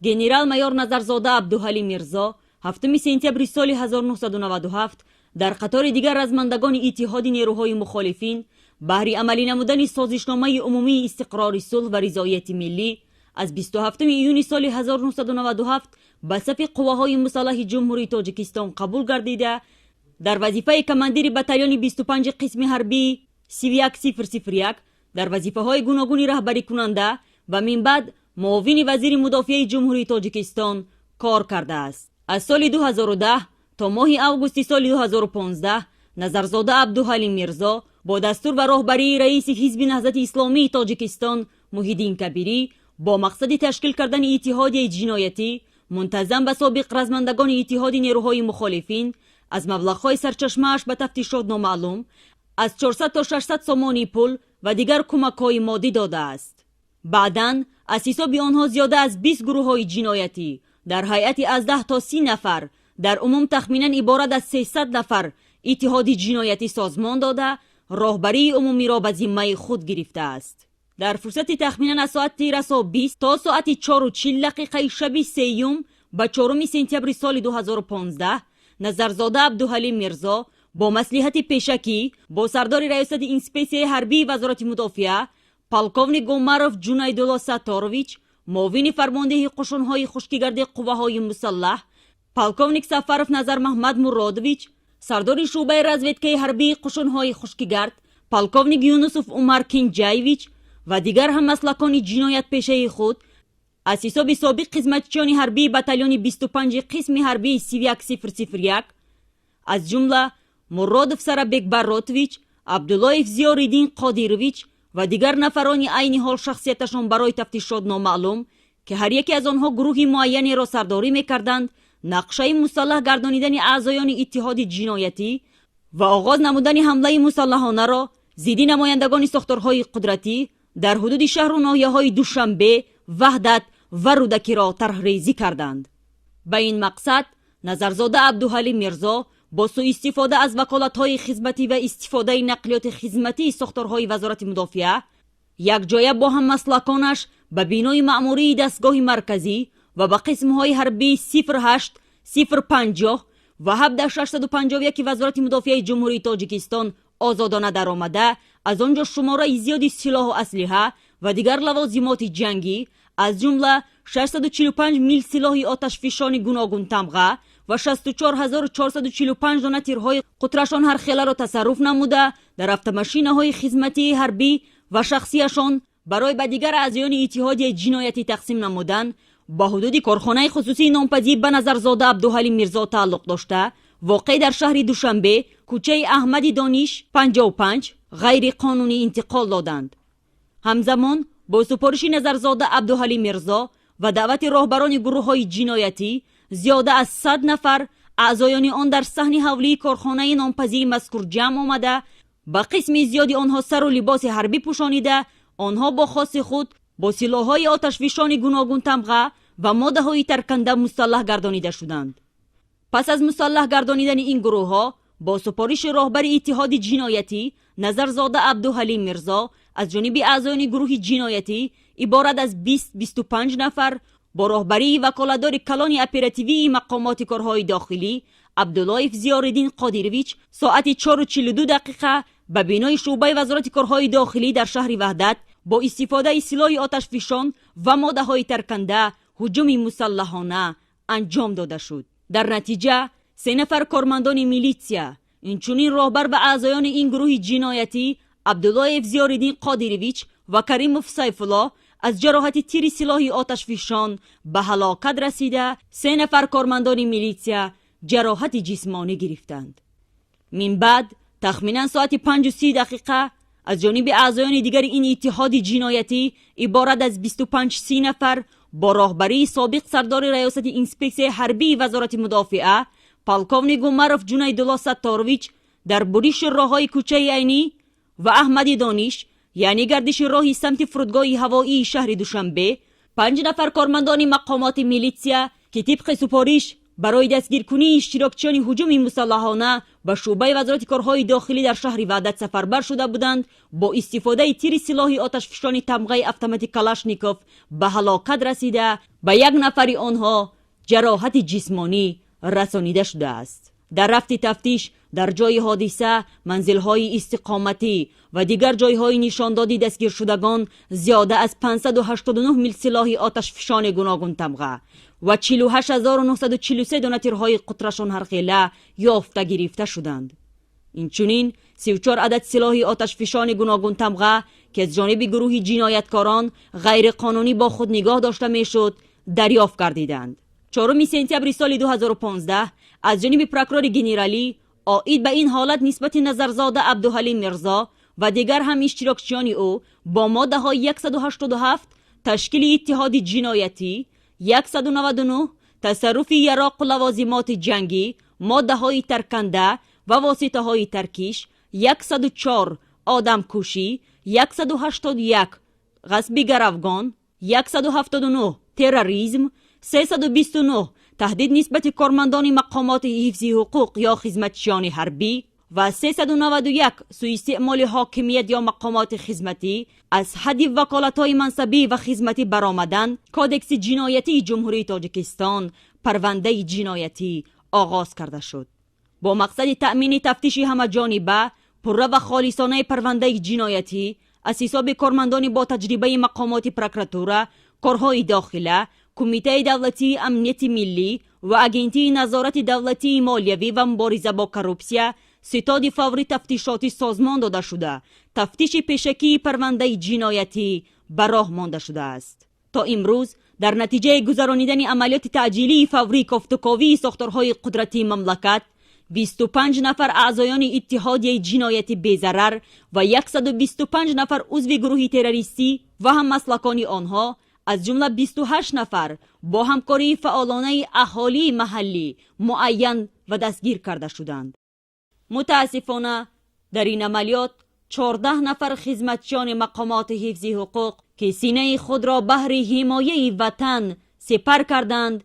Генерал-майор Назарзода Абдуҳалим Мирзо 7 сентябри соли 1997 дар қатори дигар размандагони Иттиҳоди нерӯҳои мухолифин баҳри амалӣ намудани Созишномаи умумии истиқрори сулҳ ва ризоияти миллӣ аз 27 июни соли 1997 ба сафи қувваҳои мусаллаҳи Ҷумҳурии Тоҷикистон қабул гардида, дар вазифаи командири батальони 25 қисми ҳарбии 31001 дар вазифаҳои гуногуни раҳбарикунанда ва минбаъд муовини вазири мудофиаи Ҷумҳурии Тоҷикистон кор кардааст. Аз соли 2010 то моҳи августи соли 2015 Назарзода Абдуҳалим Мирзо бо дастур ва роҳбарии раиси Ҳизби Наҳзати Исломии Тоҷикистон Муҳиддин Кабирӣ бо мақсади ташкил кардани иттиҳодияи ҷиноятӣ мунтазам ба собиқ размандагони Иттиҳоди нерӯҳои мухолифин аз маблағҳои сарчашмааш ба тафтишот номаълум аз 400 то 600 сомонӣ пул ва дигар кӯмакҳои моддӣ додааст. Баъдан аз ҳисоби онҳо зиёда аз 20 гурӯҳҳои ҷиноятӣ дар ҳайати аз 10 то 30 нафар, дар умум тахминан иборат аз 300 нафар, иттиҳоди ҷиноятӣ созмон дода, роҳбарии умумиро ба зиммаи худ гирифтааст. Дар фурсати тахминан аз соати расо 20 то соати 4:40 дақиқаи шаби сеюм ба 4 сентябри соли 2015 Назарзода Абдуҳалим Мирзо бо маслиҳати пешакӣ бо сардори Раёсати инспексияи ҳарбии Вазорати мудофиа полковник Гумаров Ҷунайдулло Сатторович, муовини фармондеҳи қушунҳои хушкигарди қувваҳои мусаллаҳ полковник Сафаров Назармаҳмад Муродович, сардори шӯъбаи разведкаи ҳарбии қушунҳои хушкигард полковник Юнусов Умар Кинҷаевич ва дигар ҳаммаслакони ҷиноятпешаи худ аз ҳисоби собиқ хизматчиёни ҳарбии батальони 25 қисми ҳарбии 31001, аз ҷумла Муродов Сарабек Барротович, Абдуллоев Зиёриддин Қодирович ва дигар нафарони айни ҳол шахсияташон барои тафтишот номаълум, ки ҳар яке аз онҳо гурӯҳи муайянеро сардорӣ мекарданд, нақшаи мусаллаҳ гардонидани аъзоёни иттиҳоди ҷиноятӣ ва оғоз намудани ҳамлаи мусаллаҳонаро зидди намояндагони сохторҳои қудратӣ дар ҳудуди шаҳру ноҳияҳои Душанбе, Ваҳдат ва Рӯдакиро тарҳрезӣ карданд. Ба ин мақсад Назарзода Абдуҳалим Мирзо бо сӯистифода аз ваколатҳои хизматӣ ва истифодаи нақлиёти хизматии сохторҳои Вазорати мудофиа якҷоя бо ҳаммаслаконаш ба бинои маъмурии дастгоҳи марказӣ ва ба қисмҳои ҳарбии 08, 050 ва 17651 Вазорати мудофиаи Ҷумҳурии Тоҷикистон озодона даромада, аз он ҷо шумораи зиёди силоҳу аслиҳа ва дигар лавозимоти ҷангӣ, аз ҷумла 645 мил силоҳи оташфишони гуногунтамға ва 64 445 дона тирҳои қутрашон ҳархеларо тасарруф намуда, дар автомашинаҳои хизматии ҳарбӣ ва шахсияшон барои ба дигар аъзоёни иттиҳодияи ҷиноятӣ тақсим намудан ба ҳудуди корхонаи хусусии нонпазӣ ба Назарзода Абдуҳалим Мирзо тааллуқ дошта, воқеъ дар шаҳри Душанбе, кӯчаи Аҳмади Дониш, 55, ғайриқонунӣ интиқол доданд. Ҳамзамон бо супориши Назарзода Абдуҳалим Мирзо ва даъвати роҳбарони гурӯҳҳои ҷиноятӣ зиёда аз 100 нафар аъзоёни он дар саҳни ҳавлии корхонаи нонпазии мазкур ҷамъ омада, ба қисми зиёди онҳо сару либоси ҳарбӣ пӯшонида, онҳо бо хоси худ бо силоҳҳои оташфишони гуногунтамға ва моддаҳои тарканда мусаллаҳ гардонида шуданд. Пас аз мусаллаҳ гардонидани ин гурӯҳҳо бо супориши роҳбари иттиҳоди ҷиноятӣ Назарзода Абдуҳалим Мирзо аз ҷониби аъзоёни гурӯҳи ҷиноятӣ иборат аз 20-25 нафар бо роҳбарии ваколатдори калони оперативии мақомоти корҳои дохилӣ Абдуллоев Зиёриддин Қодирович соати 4:42 дақиқа ба бинои шӯъбаи Вазорати корҳои дохилӣ дар шаҳри Ваҳдат бо истифодаи силоҳи оташфишон ва моддаҳои тарканда ҳуҷуми мусаллаҳона анҷом дода шуд. Дар натиҷа се нафар кормандони милитсия, инчунин роҳбар ва аъзоёни ин гурӯҳи ҷиноятӣ Абдуллоев Зиёриддин Қодирович ва Каримов Сайфулло аз ҷароҳати тири силоҳи оташфишон ба ҳалокат расида, се нафар кормандони милитсия ҷароҳати ҷисмонӣ гирифтанд. Минбаъд тахминан соати 5:30 дақиқа аз ҷониби аъзоёни дигари ин иттиҳоди ҷиноятӣ иборат аз 25-30 нафар бо роҳбарии собиқ сардори Раёсати инспексияи ҳарбии Вазорати мудофиа полковник Умаров Ҷунайдулло Сатторович дар буриши роҳҳои кӯчаи Айнӣ ва Аҳмади Дониш, яъне гардиши роҳи самти фурудгоҳи ҳавоии шаҳри Душанбе, панҷ нафар кормандони мақомоти милитсия, ки тибқи супориш Барои дастгиркунии иштирокчиёни ҳуҷуми мусаллаҳона ба шӯъбаи Вазорати корҳои дохилӣ дар шаҳри Ваҳдат сафарбар шуда буданд, бо истифодаи тири силоҳи оташфишони тамғаи автомати Калашников ба ҳалокат расида, ба як нафари онҳо ҷароҳати ҷисмонӣ расонида шудааст. Дар рафти тафтиш дар ҷои ҳодиса, манзилҳои истиқоматӣ ва дигар ҷойҳои нишондоди дастгиршудагон зиёда аз 589 мил силоҳи оташфишони гуногунтамға ва 48 943 дона тирҳои қутрашон ҳархела ёфта гирифта шуданд. Инчунин 34 адад силоҳи оташфишони гуногунтамға, ки аз ҷониби гурӯҳи ҷинояткорон ғайриқонунӣ бо худ нигоҳ дошта мешуд, дарёфт гардиданд. 4 сентябри соли 2015 аз ҷониби прокурори генералӣ оид ба ин ҳолат нисбати Назарзода Абдуҳалим Мирзо ва дигар ҳам иштирокчиёни ӯ бо моддаҳои 187, ташкили иттиҳоди ҷиноятӣ, 199, тасарруфи яроқу лавозимоти ҷангӣ, моддаҳои тарканда ва воситаҳои таркиш, 104, одамкушӣ, 181, ғасби гаравгон, 179, терроризм, 329, таҳдид нисбати кормандони мақомоти ҳифзи ҳуқуқ ё хизматчиёни ҳарбӣ ва 391, суистеъмоли ҳокимият ё мақомоти хизматӣ, аз ҳадди ваколатҳои мансабӣ ва хизматӣ баромадан Кодекси ҷиноятии Ҷумҳурии Тоҷикистон парвандаи ҷиноятӣ оғоз карда шуд. Бо мақсади таъмини тафтиши ҳамаҷониба, пурра ва холисонаи парвандаи ҷиноятӣ аз ҳисоби кормандони бо таҷрибаи мақомоти прокуратура, корҳои дохила, Кумитаи давлатии амнияти миллӣ ва Агентии назорати давлатии молиявӣ ва мубориза бо коррупсия ситоди фаври тафтишотӣ созмон дода шуда, тафтиши пешакии парвандаи ҷиноятӣ ба роҳ монда шудааст. То имрӯз дар натиҷаи гузаронидани амалиёти таъҷилии фаврии кофтуковии сохторҳои қудратии мамлакат 25 нафар аъзоёни иттиҳодияи ҷиноятӣ безарар ва 125 нафар узви гурӯҳи террористӣ ва ҳаммаслакони онҳо, аз ҷумла 28 нафар бо ҳамкории фаъолонаи аҳолии маҳаллӣ, муайян ва дастгир карда шуданд. Мутаассифона, дар ин амалиёт 14 нафар хизматчиёни мақомоти ҳифзи ҳуқуқ, ки синаи худро баҳри ҳимояи ватан сипар карданд,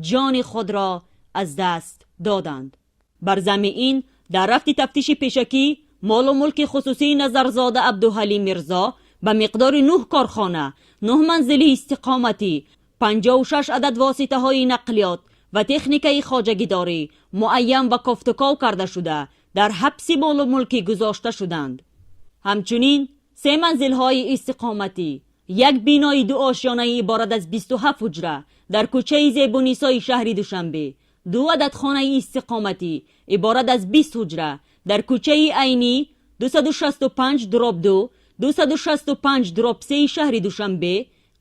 ҷони худро аз даст доданд. Бар замми ин дар рафти тафтиши пешакӣ молу мулки хусусии Назарзода Абдуҳалим Мирзо ба миқдори нӯҳ корхона, нӯҳ манзили истиқоматӣ, 56 адад воситаҳои нақлиёт ва техникаи хоҷагидорӣ муайян ва кофтуков карда шуда, дар ҳабси молу мулкӣ гузошта шуданд. Ҳамчунин се манзилҳои истиқоматӣ, як бинои дуошёнаи иборат аз 27 ҳуҷра дар кӯчаи Зебунисои шаҳри Душанбе, ду адад хонаи истиқоматӣ иборат аз 20 ҳуҷра дар кӯчаи Айнӣ 265/2, 265/3 шаҳри Душанбе,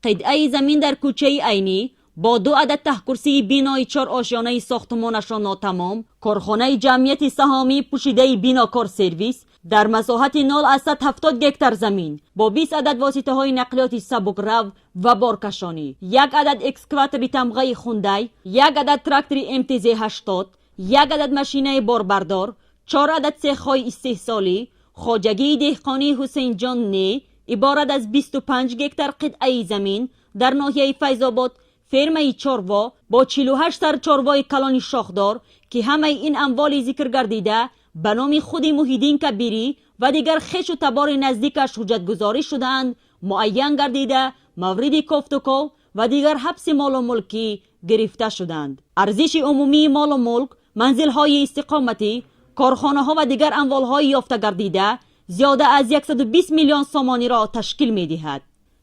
қитъаи замин дар кӯчаи Айнӣ бо ду адад таҳкурсии бинои чорошёнаи сохтумонашон нотамом, корхонаи ҷамъияти саҳомии пӯшидаи Бинокор Сервис дар масоҳати 0,70 гектар замин бо 20 адад воситаҳои нақлиёти сабукрав ва боркашонӣ, як адад экскаватори тамғаи Хундай, як адад трактори МТЗ 80, як адад машинаи борбардор, чор адад цехҳои истеҳсолӣ, хоҷагии деҳқонии Ҳусейнҷон Не иборат аз 25 гектар қитъаи замин дар ноҳияи Файзобод, фермаи чорво бо 48 сар чорвои калони шохдор, ки ҳамаи ин амволи зикргардида ба номи худи Муҳиддин Кабирӣ ва дигар хешу табори наздикаш ҳуҷҷатгузорӣ шудаанд, муайян гардида, мавриди кофтуков ва дигар ҳабси молу мулкӣ гирифта шуданд. Арзиши умумии молу мулк, манзилҳои истиқоматӣ, корхонаҳо ва дигар амволҳои ёфта гардида зиёда аз 120 миллион сомониро ташкил медиҳад.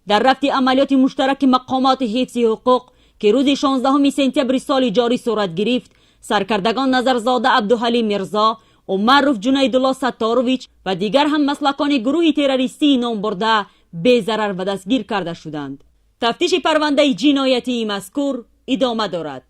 Дар рафти амалиёти муштараки мақомоти ҳифзи ҳуқуқ, ки рӯзи 16 сентябри соли ҷорӣ сурат гирифт, саркардагон Назарзода Абдуҳалим Мирзо, Умаров Ҷунайдулло Сатторович ва дигар ҳаммаслакони гурӯҳи террористии номбурда безарар ва дастгир карда шуданд. Тафтиши парвандаи ҷиноятии мазкур идома дорад.